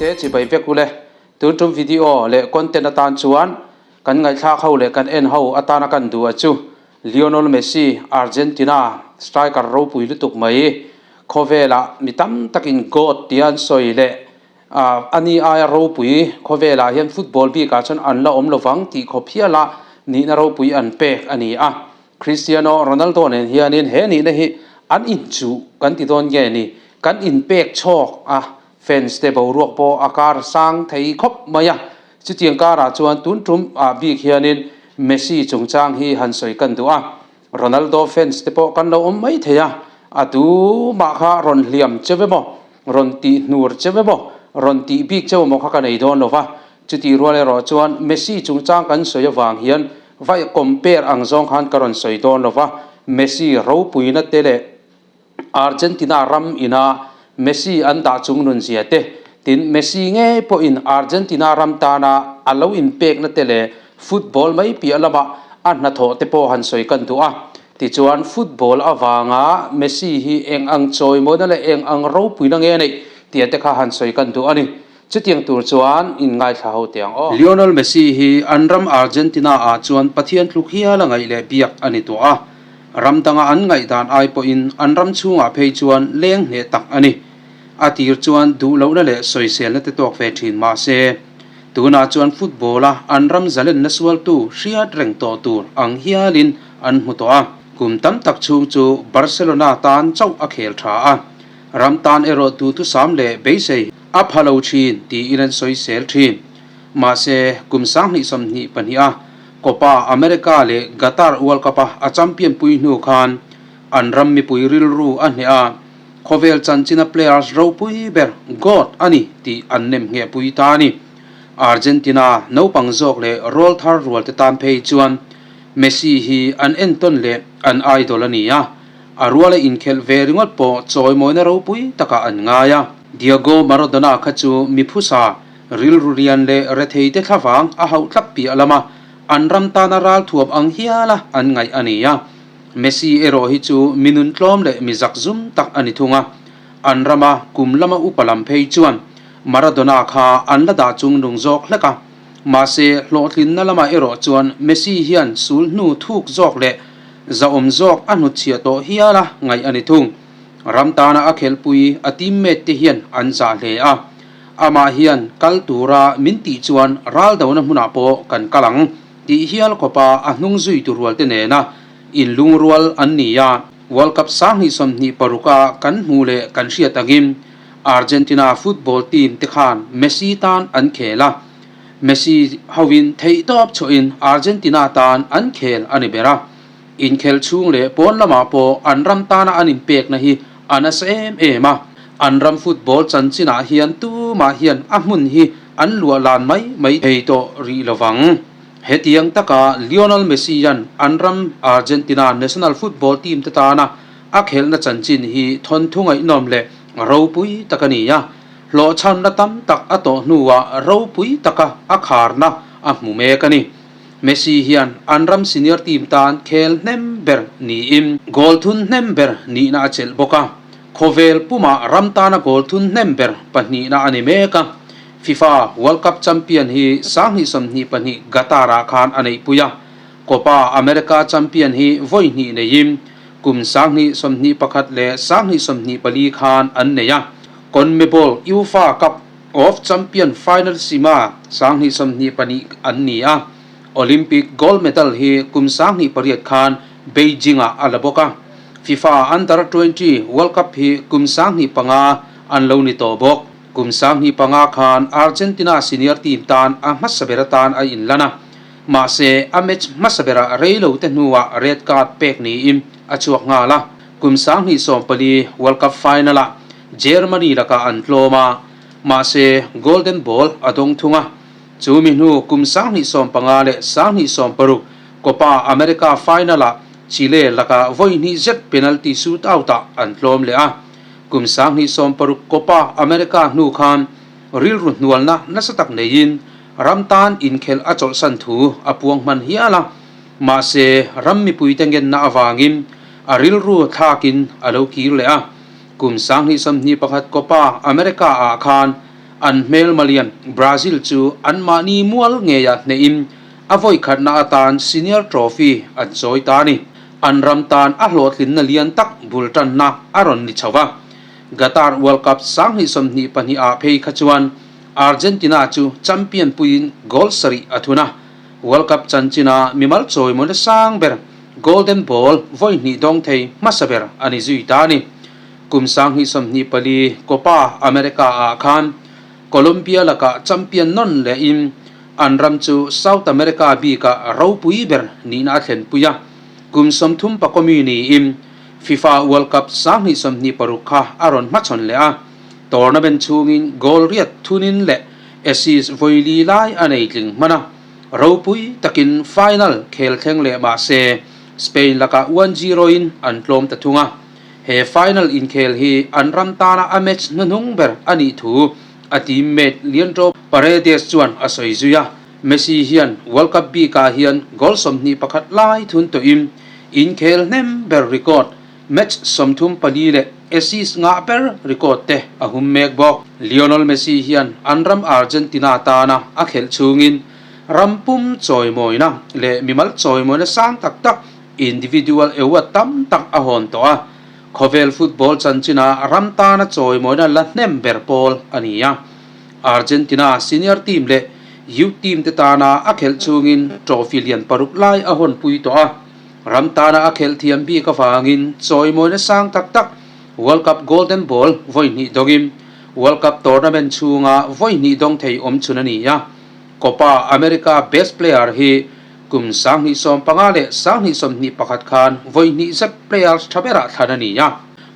te chibai vek ule. Tun tum video leh content atan chuan kan ngaihthlak ho leh kan en ho atana kan duh a chu Lionel Messi, Argentina striker ropui lutuk mai, khawvelah mi tam takin GOAT tia an sawi leh a ni aia ropui khawvelah hian football bikah chuan an la awm lovang tih khawp hiala nihna ropui an pek a ni a. Cristiano Ronaldo nen hianin he nihna hi an inchuh kan ti dawn nge ni? Kan inpek chhawk a, fans te boruak pawh a kar sang thei khawp mai a. Chutiang karah chuan tun tum ah bik hianin Messi chungchang hi han sawi kan duh a, Ronaldo fans te pawh kan lo awm mai thei a, a tu mah kha rawn hliam cheu emaw, rawn tih hnur cheu emaw, rawn tih bik cheu emaw kha ka nei dawn lo va. Chutih rual erawh chuan Messi chungchang kan sawi avang hian vai compare ang zawng khan ka rawn sawi dawn lo va, Messi ropuina te leh Argentina ram ina Messi an dah chung nun zia te, tin Messi ngei pawhin Argentina ram tana a lo inpekna te leh football mai piah lama a hnathawh te pawh han sawi kan duh a. Tichuan football avanga Messi hi eng ang chawimawina leh eng ang ropuina nge neih tia te kha han sawi kan duh a ni. Chutiang tur chuan in ngaithla ho teh ang aw. Lionel Messi hi an ram Argentina ah chuan Pathian tluk hial a ngaih leh biak a ni tawh a. Ram danga an ngaihdan ai pawhin an ram chhungah phei chuan leng hneh tak a ni. A tir chuan duh lohna leh sawiselna te tawk ve thin mah se, tunah chuan football a an ram zalenna sualtu hriat reng tawh tur ang hialin an hmu tawh a. Kum tam tak chhung chu Barcelona tan chauh a khel tha a. Ram tan erawh duhthusam leh beisei a pha lo thin tiin an sawisel thin. Mahse, kum 2024 a Copa America leh Qatar World Cup-a a champion pui hnu khan an ram mipui rilru a hneh a, khawvel chanchina players ropui ber GOAT a ni tih an nem ngheh pui ta a ni. Argentina naupang zawk leh rawl thar rual te tan phei chuan Messi hi an entawn leh an idol a ni a, A ruala inkhelh ve ringawt pawh chawimawina ropui takah an ngai a. Diego Maradona kha chu mi phusa, rilru rian leh rethei te thlavang a hauh tlap piah lama an ram tana ral thuam ang hiala an ngaih a ni a. Messi erawh hi chu mi nun tlawm leh mi zakzum tak a ni thung a. An rama kum lama upa lam phei chuan Maradona kha an la dah chung nung zawk hlek a. Mahse, hlawhtlinna lamah erawh chuan Messi hian sul hnu thuk zawk leh Zahawm zawk a hnutchhiah tawh hial a ngaih a ni thung. Ram tana a khelhpui a teammate te hian an zah hle a. Amah hian kal tura min tih chuan ral dona hmunah pawh kan kal ang tih hial khawpa a hnung zui tu rual te nena inlungrual an ni a. World Cup 2026 a kan hmuh leh kan hriat angin Argentina football team te khan Messi tan an khel a. Messi hoin theihtawp chhuahin Argentina tan an khel a ni ber a, inkhel chhung leh pawn lamah pawh an ram tana an inpekna hi a nasa em em a, an ram football chanchinah hian tumah hian a hmun hi an luah lan mai mai thei tawh rih lovang. Hetiang taka Lionel Messi-a'n an ram Argentina national football team te tana a khelhna chanchin hi thawnthu ngaihnawm leh ropui tak a ni a, Hlawhchhamna tam tak a tawh hnuah ropui taka a kharna a hmu mek a ni. Messi hian an ram senior team tan khel hnem ber niin goal thun hnem ber nihna a chelh bawk a. Khawvel pumah ram tana goal thun hnem ber pahnihna a ni mek a. FIFA World Cup champion hi 2022 Qatar-ah khan a neihpui a. Copa America champion hi vawi hnih neiin kum 2021 leh 2024 khan an nei a. CONMEBOL UEFA Cup of Champion final sima 2022 an ni a, Olympic gold medal hi kum 2008 khan Beijing-ah a la bawk a, FIFA Under 20 World Cup hi kum 2005 an lo ni tawh bawk. Kum 2005 khan Argentina senior team tan a hmasa ber atan a inlan a, mahse a match hmasa berah rei lo te hnuah red card pek niin a chhuak nghal a. Kum 2014 World Cup final-ah Germany lakah an tlawm a, mahse Golden Ball a dawng thung a. Chu mi hnu kum 2015 leh 2016 Copa America final-ah Chile lakah vawi hnih zet penalty shootout-ah an tlawm leh a. Kum 2016 Copa America hnu khan rilru hnualna nasa tak neiin ram tan inkhelh a chawlhsan thu a puang hman hial a. Mahse ram mipuite ngenna avangin a rilru thlakin a lo kir leh a. Kum 2021 Copa America ah khan An hmelma lian Brazil chu anmahni mual ngeia hnehin a vawikhatna atan senior trophy an chawi ta a ni. An ram tan a hlawhtlinna lian tak bul tanna a rawn ni chho va. Qatar World Cup 2022 ah phei kha chuan Argentina chu champion puiin goal sarih a thun a. World Cup chanchina mimal chawimawina sang ber Golden Ball vawi hnih dawng thei hmasa ber a ni zui ta a ni. Kum 2024 Copa America ah khan Colombia lakah champion nawn lehin an ram chu South America bikah ropui ber nihna a thlenpui a. Kum 30 pakomi niin FIFA World Cup 2026 kha a rawn hmachhawn leh a. Tournament chhungin goal riat thunin leh assist vawi li lai a nei tling hman a. Ropui takin final khel thleng leh mah se Spain lakah 1-0 in an tlawm ta thung a. He final inkhel hi an ram tana a match hnuhnung ber a nih thu a teammate Leandro Paredes chuan a sawi zui a. Messi hian World Cup bikah hian goal 21 lai thun tawhin inkhel hnem ber record, match 34 leh assist ngah ber record te a hum mek bawk. Lionel Messi hian an ram Argentina tana a khelh chhungin ram pum chawimawina leh mimal chawimawina sang tak tak Individual award tam tak a hawn tawh a, khawvel football chanchina ram tana chawimawina la hnem ber pawl a ni a. Argentina senior team leh youth team te tana a khelh chungin trophy lian paruk lai a hawnpui tawh a. Ram tana a khelh thiam bik avangin chawimawina sang tak tak World Cup Golden Ball vawi hnih dawngin World Cup tournament chhunga vawi hnih dawng thei awm chhun a ni a. Copa America best player hi Kum 2015 leh 2021 khan vawi hnih zet players tha berah thlan a ni a.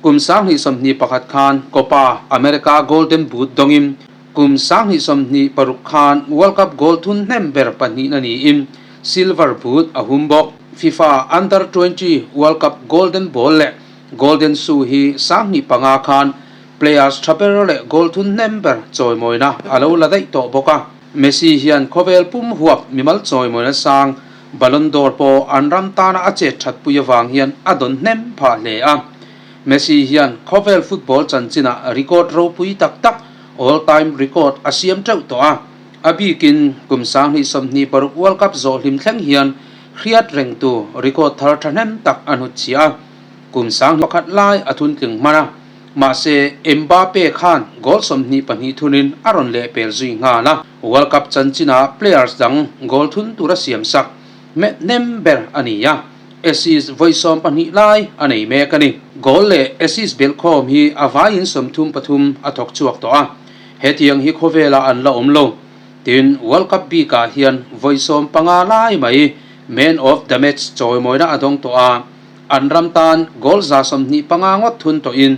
Kum 2021 khan Copa America Golden Boot dawngin kum 2026 khan World Cup goal thun hnem ber pahnihna niin Silver Boot a hum bawk. FIFA Under 20 World Cup Golden Ball leh Golden Shoe hi 2005 khan players tha ber leh goal thun hnem ber chawimawina a lo la daih tawh bawk a. Messi hian khawvel pum huap mimal chawimawina sang Ballon d'Or pawh an ram tana a chet that pui avang hian a dawn hnem phah hle a. Messi hian khawvel football chanchinah record ropui tak tak, all time record, a siam teuh tawh a. A bikin kum 2026 World Cup zawh hlim thleng hian hriat rengtu record thar thahnem tak a hnutchhiah a. Kum 21 lai a thuntling hman a. Mahse, Mbappe khan goal 22 thunin a rawn lehpel zui nghal a, World Cup chanchina players dang goal thun tura siamsak hmet hnem ber a ni a, assist vawi 12 lai a nei mek a ni. Goal leh assist belhkhawm hi a vaiin 33 a thawk chhuak tawh a, hetiang hi khawvelah an la awm lo. Tin, World Cup bikah hian vawi 15 lai mai Man of the Match chawimawina a dawng tawh a, An ram tan goal 25 ngawt thun tawhin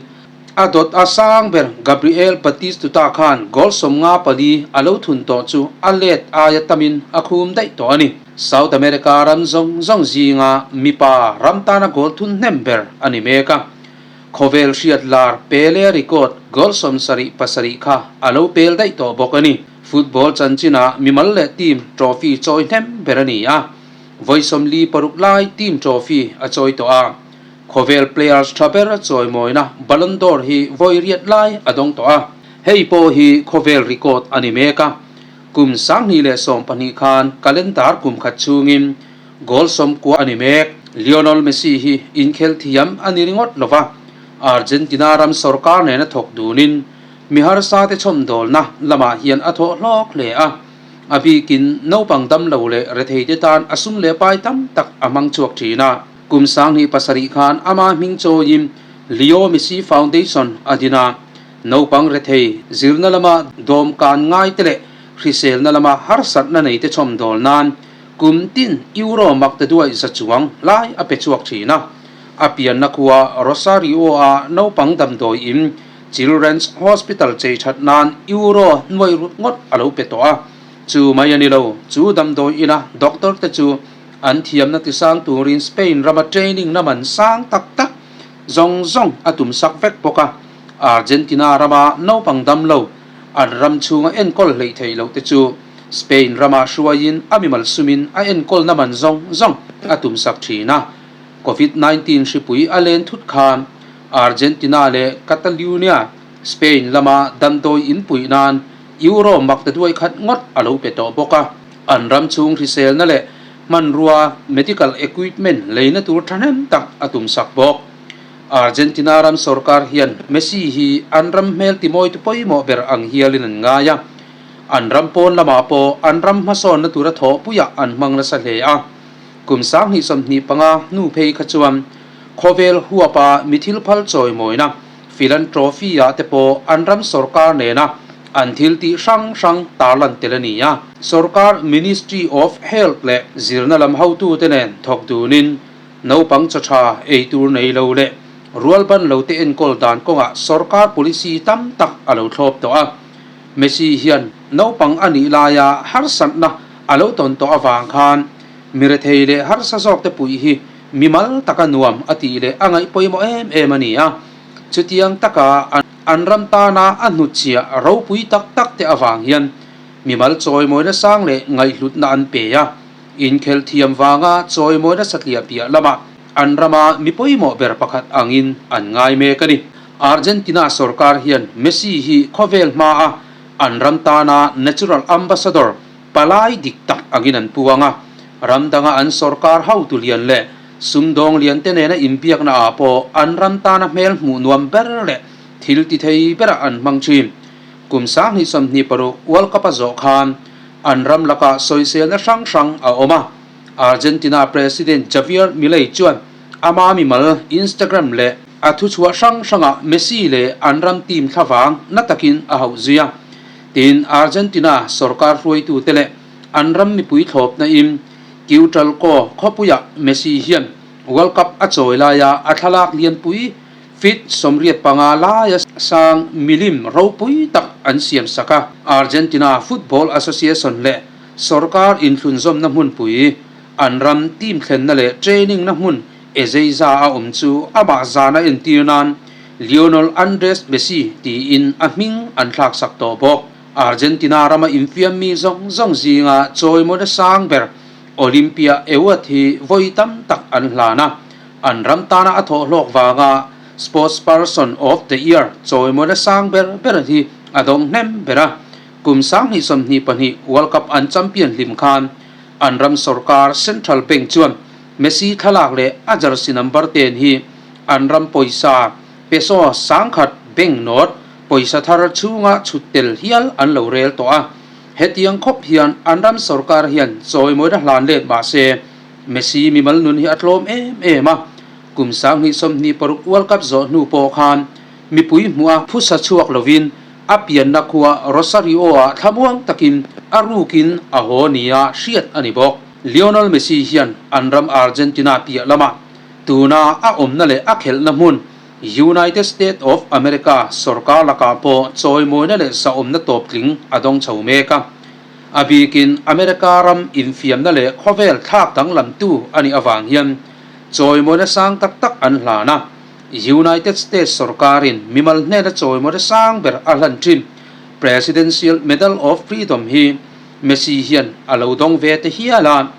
a dawt a sang ber Gabriel Batistuta khan goal 54 a lo thun tawh chu a let aia tamin a khum daih tawh a ni. South America ram zawng zawng zinga mipa ram tana goal thun hnem ber a ni mek a. Khawvel hriat lar Pele record goal 77 kha a lo pel daih tawh bawk a ni. Football chanchinah mimal leh team trophy chawi hnem ber a ni a. Vawi 46 lai team trophy a chawi tawh a, khawvel players tha ber chawimawina Ballon d'Or hi vawi riat lai a dawng tawh a, hei pawh hi khawvel record a ni mek a. Kum 2012 khan calendar kum khat chhungin goal 90 a ni mek. Lionel Messi hi inkhel thiam a ni ringawt lo va, Argentina ram sorkar nena thawk dunin mi harsa te chhawmdawlna lamah hian a thawh hlawk hle a. A bikin naupang dam lo leh retheite tan a sum leh pai tam tak a hmang chhuak thin a. Kum 2007 khan ama hming chawiin Leo Messi Foundation a din a. Naupang rethei zirna lama dawmkan ngaite leh hriselna lama harsatna neite chhawmdawl nan kum tin euro mak te duai za chuang lai a pe chhuak thin a. A pianna khua Rosario-a naupang damdawi in Children's Hospital chei that nan euro nuai rut ngawt a lo pe tawh a. Chu mai a ni lo, chu damdawi ina doctor te chu an thiamna tisang turin Spain rama training na man sang tak tak zawng zawng a tum sak vek bawk a. Argentina rama naupang dam lo, an ram chhunga enkawl hleih theih loh te chu Spain rama hruaiin a mimal sumin a enkawl na man zawng zawng a tum sak thin a. Covid 19 hripui a len thut khan Argentina leh Catalunya, Spain lama damdawi inpuih nan Euro maktaduai khat ngawt a lo pe tawh bawk a. An ram chhung hriselna leh hmanrua, medical equipment, leina tur thahnem tak a tumsak bawk. Argentina ram sorkar hian Messi hi an ram hmel timawitu pawimawh ber ang hialin an ngai a. An ram pawn lamah pawh an ram hmasawnna tura thawhpuiah an hmang nasa hle a. Kum 2025 hnu phei kha chuan khawvel huapa mi thil phal chawimawina philanthropy-ah te pawh an ram sorkar nena an thil tih hrang hrang tarlan tel a ni a. Sorkar Ministry of Health leh zirna lam hotute nen thawk dunin naupang chaw tha ei tur nei lo leh rualban lote enkawl dan kawngah sorkar policy tam tak a lo thlawp tawh a. Messi hian naupang a nih laia harsatna a lo tawn tawh avang khan mi rethei leh harsa zawkte puih hi mimal taka nuam a tih leh a ngaih pawimawh em em a ni a. Chutiang taka an ram tana a hnutchhiah ropui tak tak te avang hian mimal chawimawina sang leh ngaihhlutna an pe a. Inkhelh thiam vanga chawimawina satliah piah lamah an rama mi pawimawh ber pakhat angin an ngai mek a ni. Argentina sorkar hian Messi hi khawvel hmaa an ram tana natural ambassador palai dik tak angin an puang a, ram danga an sorkar hotu lian leh sumdawng lian te nena inbiakna ah pawh an ram tana hmel hmuh nuam ber leh thil ti thei berah an hmang thin. Kum 2026 World Cup a zawh khan an ram lakah sawiselna hrang hrang a awm a, Argentina President Javier Milei chuan ama mimal Instagram leh a thuchhuah hrang hrangah Messi leh an ram team thlavang na takin a hauh zui a. Tin, Argentina sorkar hruaitute leh an ram mipui thlawpna in Quetalco khawpuiah Messi hian World Cup a chawi laia a thlalak lianpui feet 85 laia sang milim ropui tak an siam sak a. Argentina Football Association leh sorkar inthlunzawmna hmunpui an ram team thlenna leh training na hmun Ezeiza a awm chu amah zana entir nan Lionel Andres Messi tiin a hming an thlaksak tawh bawk. Argentina rama infiam mi zawng zawng zinga chawimawna sang ber Olympia Award hi vawi tam tak an hlan a, an ram tana a thawh hlawk vanga Sports Person of the Year chawimawna sang ber ber hi a dawng hnem ber a. Kum 2022 World Cup an champion hlim khan an ram sorkar Central Bank chuan Messi thlalak leh a jersey number ten hi an ram pawisa peso 10,000 bank note pawisa thar chhunga chhut tel hial an lo rel tawh a. Hetiang khawp hian an ram sorkar hian chawimawina hlan let mah se Messi mimal nun hi a tlawm em em a. Kum 2026 World Cup zawh hnu pawh khan mipui hmuh a phusa chhuak lovin a pianna khua Rosario-ah thlamuang takin a rukin a haw nia hriat a ni bawk. Lionel Messi hian an ram Argentina piah lamah tuna a awmna leh a khelhna hmun United States of America sorkar lakah pawh chawimawina leh zahawmna tawptling a dawng chho mek a. A bikin America ram infiamna leh khawvel thlak danglamtu a nih avang hian chawimawina sang tak tak an hlan a. United States sorkarin mimal hnena chawimawina sang ber a hlan thin Presidential Medal of Freedom hi Messi hian a lo dawng ve te hial a,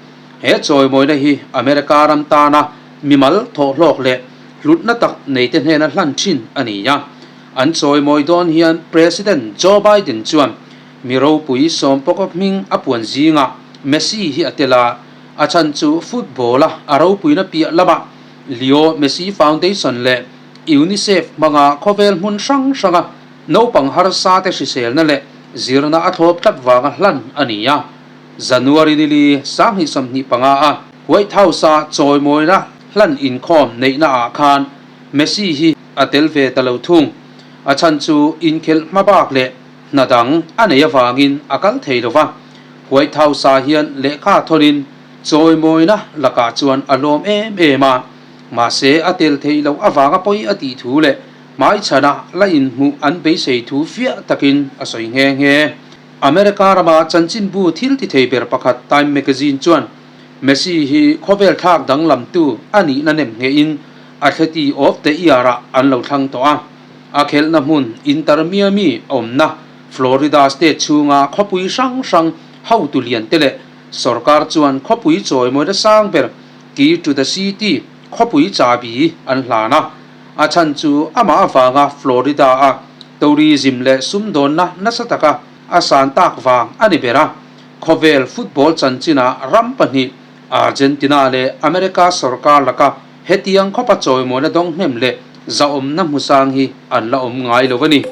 he chawimawina hi America ram tana mimal thawhhlawk leh hlutna tak neite hnena hlan thin a ni a. An chawimawi dawn hian President Joe Biden chuan mi ropui sawmpawka hming a puan zingah Messi hi a tel a, a chhan chu football-a a ropuina piah lamah Leo Messi Foundation leh UNICEF hmanga khawvel hmun hrang hranga Naupang harsa te hriselna leh zirna a thlawp tlat vanga hlan a ni a. January ni li 2025 a White House-a chawimawina hlan inkhawm neihna ah khan Messi hi a tel ve ta lo thung. A chhan chu inkhelh hma bak leh hna dang a nei avangin a kal thei lo va. White House-ah hian lehkha thawnin chawimawina lakah chuan a lawm em em a. Mahse a tel theih loh avanga pawi a tih thu leh Hmaichhana la inhmuh an beisei thu fiah takin a sawi nghe nghe. America rama chanchinbu thil ti thei ber pakhat Time Magazine chuan Messi hi khawvel thlak danglamtu a nihna nem nghehin Athlete of the Year-ah an lo thlang tawh a. A khelhna hmun Inter Miami awmna Florida state chhunga khawpui hrang hrang hotu liante leh sorkar chuan khawpui chawimawina sang ber Key to the City khawpui chabi an hlan a. A chhan chu amah avanga Florida-a tourism leh sumdawnna nasa taka a san tak vang a ni ber a. Khawvel football chanchinah ram pahnih, Argentina leh America sorkar laka hetiang khawpa chawimawina dawng hnem leh zahawmna hmusang hi an la awm ngai lo a ni.